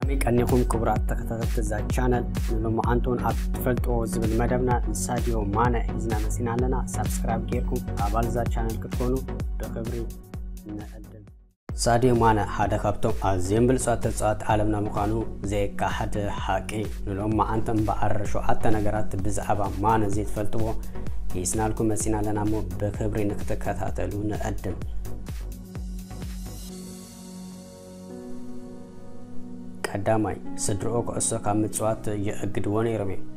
ከመይ ቀኒኹም ክቡራት ተኸታተልቲ እዛ ቻነል? ንሎማዓንቲ እውን ኣብ ትፈልጥዎ ዝብል መደብና ንሳድዮ ማነ ሒዝና መፂና ኣለና። ሳብስክራይብ ጌርኩም ኣባል እዛ ቻነል ክትኮኑ ብኽብሪ ንዕድም። ሳድዮ ማነ ሓደ ካብቶም ኣዝዮም ብሉጻት ተጻወቲ ዓለምና ምዃኑ ዘይከሓድ ሓቂ። ንሎማዓንቲ እምበኣር ሸውዓተ ነገራት ብዛዕባ ማነ ዘይትፈልጥዎ ሒዝናልኩም መጺና ኣለና እሞ ብኽብሪ ንክትከታተሉ ንዕድም። ቀዳማይ፣ ስድርኡ ኩዕሶ ካብ ምጽዋት ይእግድዎ ነይሮም እዮም።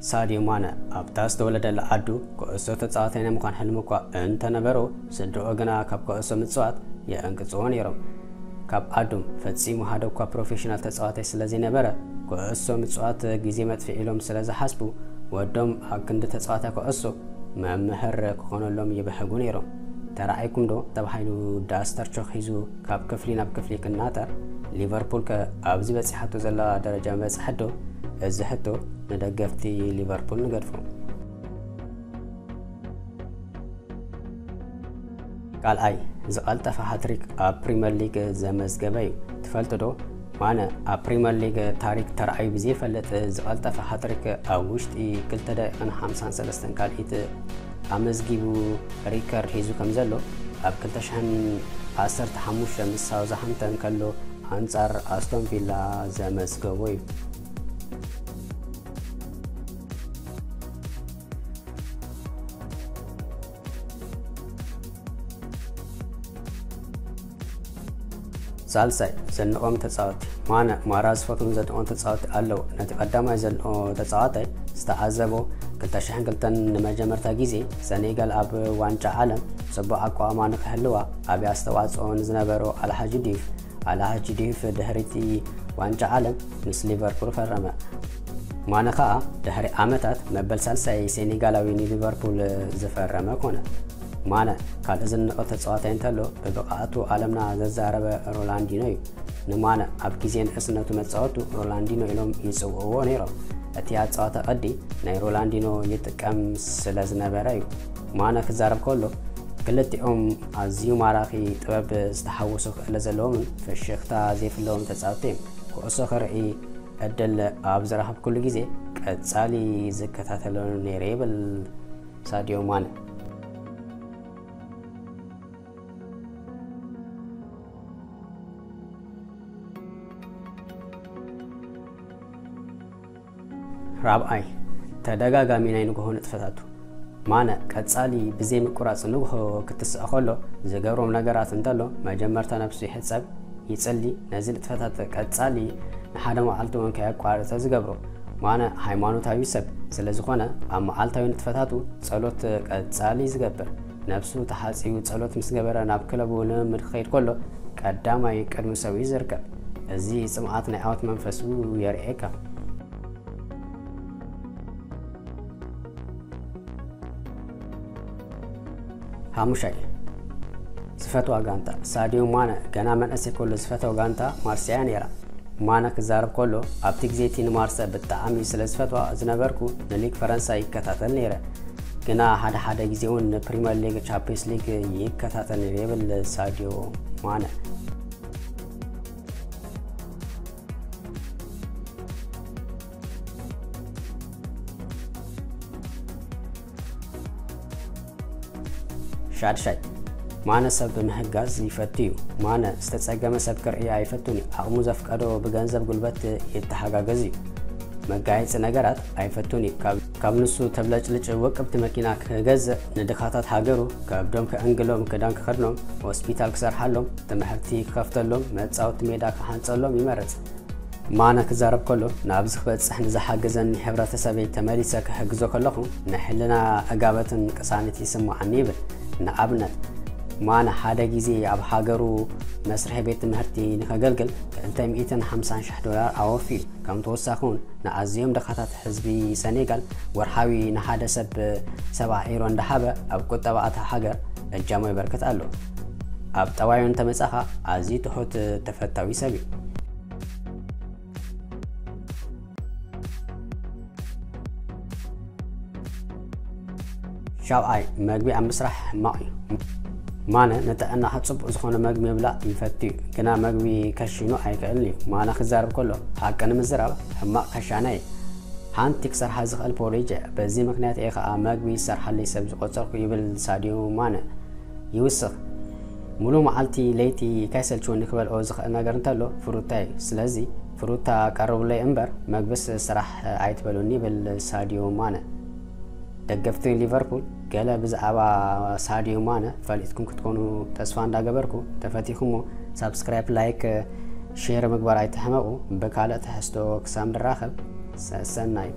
ሳድዮ ማነ ኣብታ ዝተወለደላ ዓዱ ኩዕሶ ተጻዋታይ ናይ ምዃን ሕልሚ እኳ እንተነበሮ፣ ስድርኡ ግና ካብ ኩዕሶ ምጽዋት የእንቅጽዎ ነይሮም። ካብ ዓዶም ፈጺሙ ሓደ እኳ ፕሮፌሽናል ተጻዋታይ ስለ ዘይነበረ፣ ኩዕሶ ምጽዋት ግዜ መጥፍኢ ኢሎም ስለ ዝሓስቡ፣ ወዶም ኣብ ክንዲ ተጻዋታይ ኩዕሶ መምህር ክኾነሎም ይብህጉ ነይሮም። ተራኣይኩም ዶ ተባሂሉ ዳስተር ቾክ ሒዙ ካብ ክፍሊ ናብ ክፍሊ ክናጠር፣ ሊቨርፑል ከ ኣብዚ በጺሓቶ ዘላ ደረጃ ምበጽሐት ዶ? እዚ ሕቶ ንደገፍቲ ሊቨርፑል ንገድፎ። ካልኣይ፣ ዝቐልጠፈ ሃትሪክ ኣብ ፕሪምየር ሊግ ዘመዝገበ እዩ። ትፈልጡ ዶ? ማነ ኣብ ፕሪምየር ሊግ ታሪክ ተራእዩ ብዘይፈልጥ ዝቐልጠፈ ሃትሪክ ኣብ ውሽጢ ክልተ ደቂቕን ሓምሳን ሰለስተን ካልኢት ኣመዝጊቡ ሪከርድ ሒዙ ከም ዘሎ ኣብ ክልተ ሽሕን ዓሰርተ ሓሙሽተ ምስ ሳውዝሃምፕተን ከሎ ኣንጻር ኣስቶን ቪላ ዘመዝገቦ እዩ። ሳልሳይ፣ ዘንቖም ተጻወቲ። ማነ ማራ ዝፈትዎም ዘንቖም ተጻወቲ ኣለዉ። ነቲ ቀዳማይ ዘንቆ ተጻዋታይ ዝተዓዘቦ ክልተ ሽሕን ክልተን ንመጀመርታ ግዜ ሰኔጋል ኣብ ዋንጫ ዓለም ጽቡቕ ኣቋውማ ንክህልዋ ዓቢ ኣስተዋጽኦ ንዝነበሮ ኣልሃጂ ዲፍ፣ ኣልሃጂ ዲፍ ድሕሪቲ ዋንጫ ዓለም ምስ ሊቨርፑል ፈረመ። ማነ ከኣ ድሕሪ ዓመታት መበል ሳልሳይ ሴኔጋላዊ ንሊቨርፑል ዝፈረመ ኮነ። ማነ ካልእ ዝንቕ ተጻዋታይ እንተሎ ብብቕዓቱ ዓለምና ዘዛረበ ሮላንዲኖ እዩ። ንማነ ኣብ ግዜ ንእስነቱ መጻወቱ ሮላንዲኖ ኢሎም ይጽውዕዎ ነይሮም። እቲ ኣጻዋታ ቅዲ ናይ ሮላንዲኖ ይጥቀም ስለ ዝነበረ እዩ። ማነ ክዛረብ ከሎ ክልቲኦም ኣዝዩ ማራኺ ጥበብ ዝተሓወሶ ክእለት ዘለዎምን ፍሽኽታ ዘይፍለዎም ተጻወትቲ እዮም። ኩዕሶ ክርኢ ዕድል ኣብ ዝረኸብኩሉ ግዜ ቀጻሊ ዝከታተሎ ነይረ ይብል ሳድዮ ማነ። ራብዓይ፣ ተደጋጋሚ ናይ ንግሆ ንጥፈታቱ። ማነ ቀጻሊ ብዘይ ምቁራጽ ንግሆ ክትስእ ከሎ ዝገብሮም ነገራት እንተሎ መጀመርታ ነብሱ ይሕጸብ፣ ይጽሊ፣ ነዚ ንጥፈታት ቀጻሊ ንሓደ መዓልቲ እውን ከየቋረጸ ዝገብሮ። ማነ ሃይማኖታዊ ሰብ ስለ ዝኾነ ኣብ መዓልታዊ ንጥፈታቱ ጸሎት ቀጻሊ ዝገብር። ነብሱ ተሓጺቡ ጸሎት ምስ ገበረ ናብ ክለቡ ልምምድ ክኸይድ ከሎ ቀዳማይ ቅድሚ ሰብ እዩ ዝርከብ። እዚ ጽምኣት ናይ ዓወት መንፈሱ የርእየካ። ሓሙሻይ፣ ዝፈትዋ ጋንታ። ሳድዮ ማነ ገና መንእሰይ ከሎ ዝፈትዋ ጋንታ ማርሴያ ነይራ። ማነ ክዛረብ ከሎ ኣብቲ ግዜ እቲ ንማርሰ ብጣዕሚ ስለ ዝፈትዋ ዝነበርኩ ንሊግ ፈረንሳ ይከታተል ነይረ። ግና ሓደ ሓደ ግዜ እውን ንፕሪምየር ሊግ፣ ቻምፒየንስ ሊግ ይከታተል ነይረ ይብል ሳድዮ ማነ። ሻድሻይ፣ ማነ ሰብ ምህጋዝ ይፈቱ እዩ። ማነ ዝተጸገመ ሰብ ክርኢ ኣይፈቱን እዩ። ዓቕሙ ዘፍቀዶ ብገንዘብ ጉልበት ይተሓጋገዝ እዩ። መጋየጺ ነገራት ኣይፈቱን እዩ። ካብ፣ ካብ ንሱ ተብለጭልጭ ውቅብቲ መኪና ክገዝእ፣ ንድኻታት ሃገሩ ከብዶም ከእንግሎም፣ ክዳን ክኸድኖም፣ ሆስፒታል ክሰርሓሎም፣ ትምህርቲ ክኸፍተሎም፣ መጻወቲ ሜዳ ክሃንጸሎም ይመርጽ። ማነ ክዛረብ ከሎ፣ ናብዚ ክበጽሕ ንዝሓገዘኒ ሕብረተሰበይ ተመሊሰ ክሕግዞ ከለኹ፣ ናይ ሕልና ዕጋበትን ቅሳነት ይስምዓኒ ይብል። ንኣብነት፣ ማነ ሓደ ግዜ ኣብ ሃገሩ መስርሒ ቤት ትምህርቲ ንኸገልግል ክልተ ሚእትን ሓምሳን ሽሕ ዶላር ኣወፊዩ። ከም ተወሳኺ እውን ንኣዝዮም ድኻታት ህዝቢ ሰኔጋል ወርሓዊ ንሓደ ሰብ ሰብዓ ዩሮ እንዳሃበ ኣብ ቁጠባ እታ ሃገር እጃሙ የበርክት ኣሎ። ኣብ ጠባዩ እንተመጻኻ ኣዝዩ ትሑት ተፈታዊ ሰብ እዩ። ሻብዓይ፣ መግቢ ኣብ ምስራሕ ሕማቕ እዩ። ማነ ንጥዕናኻ ጽቡቕ ዝኾነ መግቢ ምብላዕ ይፈቱ እዩ፣ ግና መግቢ ከሽኑ ኣይክእልን እዩ። ማነ ክዛረብ ከሎ ሓቂ ንምዝራብ ሕማቕ ከሻናይ። ሓንቲ ክሰርሓ ዝኽእል ፖሪጀ፣ በዚ ምክንያት እየ ከዓ መግቢ ዝሰርሓለይ ሰብ ዝቆጸርኩ ይብል ሳድዮ ማነ። ይውስኽ። ሙሉ መዓልቲ ለይቲ ከይሰልችወኒ ክበልኦ ዝኽእል ነገር እንተሎ ፍሩታ እዩ። ስለዚ ፍሩታ ቀርቡለይ እምበር መግብስ ስራሕ ኣይትበሉኒ ይብል ሳድዮ ማነ። ደገፍቲ ሊቨርፑል ገለ ብዛዕባ ሳድዮ ማነ ፈሊጥኩም ክትኮኑ ተስፋ እንዳገበርኩ፣ ተፈቲኹሞ ሳብስክራይብ፣ ላይክ፣ ሼር ምግባር ኣይትሕመቑ። ብካልእ ትሕዝቶ ክሳብ ንራኸብ ሰሰናዩ።